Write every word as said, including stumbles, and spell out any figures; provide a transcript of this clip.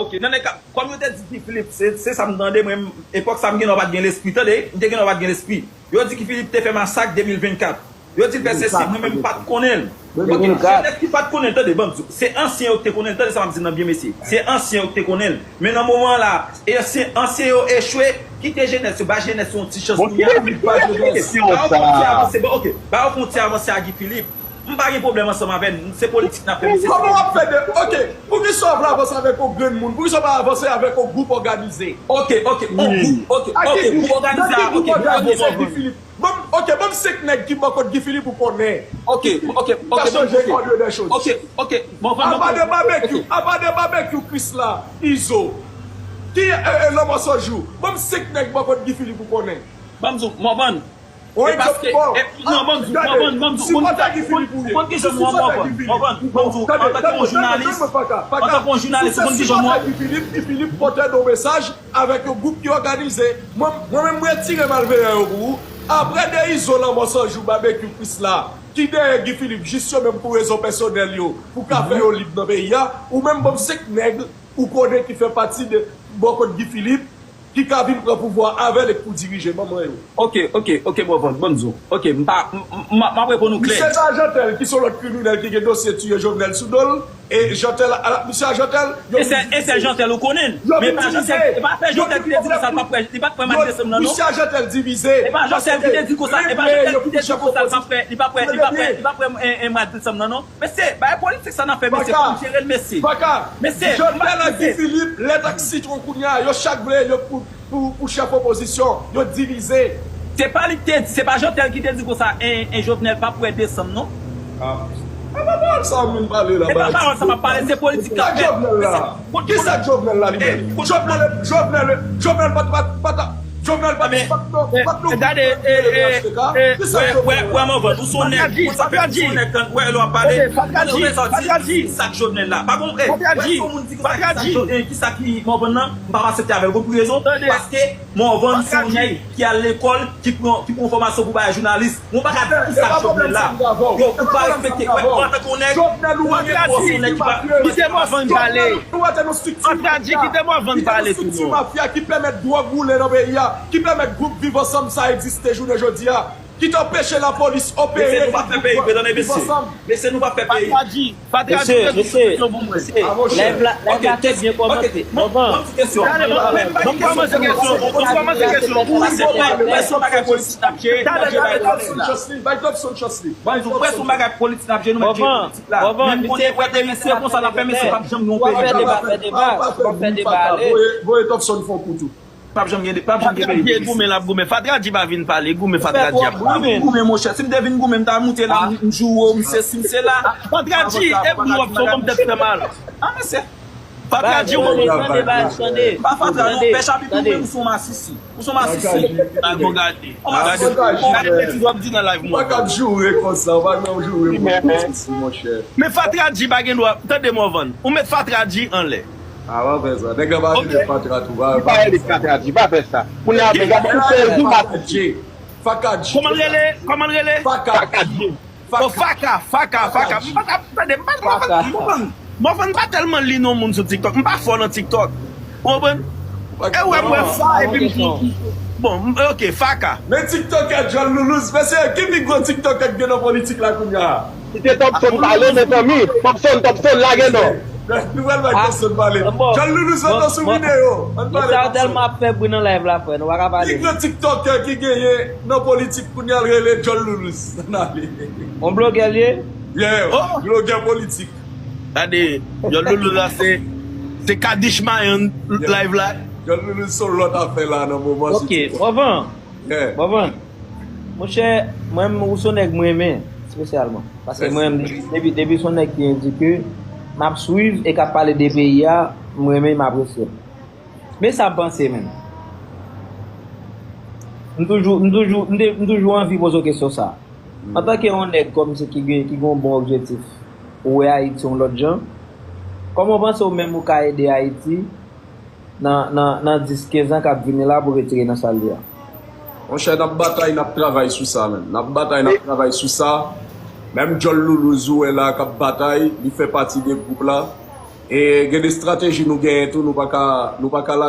Ok, nan lè ka, kòm yo te di Guy Philippe, se, se sa m tande, mwen, epòk sa m gen lè pa t gen lespri, tande, m te gen lè pa t gen lespri. Yo di Guy Philippe te fè masak de mil vennkat. Yo di l fè sesi, mwen menm m pa t konnen l. Ok, se nèg ki pa t konnen l, tande, ban m di w. Se ansyen yo ki te konnen l, tande sa m ap di nan byen mesye. Se ansyen yo ki te konnen l. Men nan moman la, e se ansyen yo echwe, kite jenès yo, ba jenès yo yon ti chans pou y avanse. Ba yo fè yon ti avanse, bon, ok, ba yo fè yon ti avanse a Guy Philippe. M pa gen pwoblèm ansanm avè l, se politik n ap fè, mesye. Kòman w ap fè de, ok, poukisa w vle avanse avèk yon grenn moun? Poukisa w pa avanse avèk yon gwoup òganize? Ok, ok, yon gwoup, ok, ok, gwoup òganize a, ok, ok, Guy Philippe. Ban m, ok, ban m senk nèg ki bò kot Guy Philippe ou konnen. Ok, ok, ok, ka chanje òdre dè choz. Ok, ok, bon, apa de Babekyou, apa de Babekyou, Krisla, Izo, ki, e, e, Lanmò San Jou. Ban m senk nèg bò kot Guy Philippe ou konnen. Ban m di w, Morvan. E paske, e, non, ban m di w, Morvan, ban m di w, ou konn kijan m wè Morvan, Morvan, ban m di w, antanke yon jounalis, antanke yon jounalis, ou konn kijan m wè. Guy Philippe, Guy Philippe pote yon mesaj avèk yon gwoup ki òganize. Mwen, mwen menm, mwen retire malveyan yo pou ou. Apre de Izo, Lanmò San Jou, Babekyou, Krisla, ki dèyè Guy Philippe, jis yo menm pou rezon pèsonèl yo, pou ka fè yo lib nan peyi a, ou menm ban m senk nèg ou konnen ki fè pati de bò kot Guy Philippe, ki ka vin pran pouvwa avè l e k pou dirije, ban mwen yo. Ok, ok, ok, Morvan, ban m di w. Ok, m pa, m, m, m, m ap reponn ou klè. Misye Arjantel, ki se yon lòt kriminèl ki gen dosye tiye Jovenel sou do l, e Jantel, ala, misye Arjantel, yo... E se, e se Jantel ou konnen l. Men e pa Jantel, e pa fè Jantel ki te di konsa l p ap pran, li p ap pran mwa desanm nan, non. Misye Arjantel divize. E pa Jantel ki te di konsa, e pa Jantel ki te di konsa l p ap pran, li p ap pran, li p ap pran, li p ap pran, e, e mwa desanm nan, non. Mesye, bagay politik sa n ap fè, mesye, fò n jere l, mesye. Mesye, Jantel ak Guy Philippe, lèt ak sitwon kounye a, yo chak vle yo pou, pou, pou chèf opozisyon, yo divize. Se pa li ki te di, se pa Jantel ki te di konsa, en, en Jovenel p ap wè desanm, non. Ah. E pa pawòl sa m vin pale la, e pa pawòl sa m ap pale, se politik k ap fèt. Kisa k Jovenel la? Kisa k Jovenel la li menm? Jovenel, Jovenel, Jovenel pa t, pa t, pa t Jovenel pa t, pa t, pa t, gade, e, e, e, wè, wè, wè, Morvan, ou se yon nèg, ou se yon nèg, ou wè lè w ap pale, ou bezwen di kisa k Jovenel la. Pa gon, e, wè, si yon moun di kisa, kisa k Jo-, e, kisa ki Morvan nan, m p ap aksepte avè l. Ou konn pou rezon? Paske Morvan se yon nèg ki al lekòl, ki pran, ki pran fòmasyon pou bay jounalis. Ou pa ka di kisa k Jovenel la. Yo, ou pa respekte. Wè, ou antanke yon nèg, ou antanke yon nèg ki pa... Kite Morvan pale. Fatra di, kite Morvan pale tou non. Mafya ki pèmèt dwòg woule nan peyi a, ki pèmèt gwoup Viv Ansanm sa egziste jounen jodi a, ki t anpeche lapolis opere. Mesye, nou pa fè peyi vre, tande, mesye. Mesye, nou pa fè peyi. Fatra di, Fatra di, mesye, mesye, live la, live la te byen kòmanse. Bon, bon, bon, ti kesyon. Bon, bon, kòmanse kesyon. Bon, kòmanse kesyon. Ou se prè, prè se yon bagay politik n ap jere, n ap jere bagay politik la. Bay Dobson chans li, bay Dobson chans li. Bon, prè se yon bagay politik n ap jere, nou mèt jere politik la. Men m konnen, wè, demen se konsa n ap fè, mesye, p ap janm gen yon peyi. Fè deba, fè deba, fè deba ale. Voye, voye Dobson fè yon kou tou. P ap janm gen, p ap janm gen peyi. Fatra di goumen l ap goumen. Fatra di pa vin pale, goumen Fatra di ap pale. Goumen, monchè. Si m te vin goumen, m ta moute la, m, m joure w, m sesi, m sela. Fatra di, e pou w ap fè w konn tèt fè mal. Ah, mesye. Fatra di, ou konn... Tande, tande, tande. Pa Fatra non, pè Chapitou, men ou se yon masisi. Ou se yon masisi. Al bon gade. Gade, gade ti w ap di nan live mwen. Ou pa ka joure konsa, ou pa ka joure pou masisi, monchè. Men Fatra di pa gen dwa, tande Morvan. Ou met Fatra di anlè. Ah, pa fè sa. Nèg la pa rele Fatra tou. Pa, pa rele Fatra di, pa fè sa. Kounye a, men gade, ou pèdi masadje. Faka Dji. Kòman l rele? Kòman l rele? Faka. Faka Dji. Oh, Faka, Faka, Faka. M pa t ap tande, m pa t ap konprann. Mwen pa tèlman li non moun sou TikTok. M pa fò nan TikTok. Ou konprann? E wè m wè Fa epi m... Bon, m, ok, Faka. Men TikTokè John Loulouz, mesye, ki pi gwo TikTokè k gen nan politik la kounye a? Kite Topson pale, mezanmi. Topson, Topson, lage non. Nou pral bay Topson pale. John Loulouz, ann nou sou videyo. Ann pale Topson. Sa tèlman ap fè bri nan live la, frè. Nou pa ka pale. Pi gran TikTokè ki genyen nan politik kounye a l rele John Loulouz. Ann ale. On blogè l ye? Yeah, blogè politik. Gade, John Loulouz la se, se Kadish Mayan live la. John Loulouz se yon lòt afè la nan moman. Ok, Morvan. Morvan, monchè, mwen menm ou se yon nèg mwen renmen espesyalman. Paske mwen menm, depi, depi se yon nèg ki edike, m ap swiv e k ap pale de peyi a, m renmen, m apresye l. Men sa m panse menm. M toujou, m toujou, m te, m toujou anvi poze w kesyon sa. Antanke yon nèg kòmsi ki gen, ki gen yon bon objektif, ou wè Ayiti yon lòt jan, kòman w panse w menm ou ka ede Ayiti nan, nan, nan dis, kenz an k ap vini la pou retire nan sa l ye a? Monchè, n ap batay, n ap travay sou sa, menm. N ap batay, n ap travay sou sa. Menm John Loulouz ou wè la k ap batay, li fè pati de gwoup la. E gen de estrateji nou genyen tou, nou pa ka, nou pa ka lage.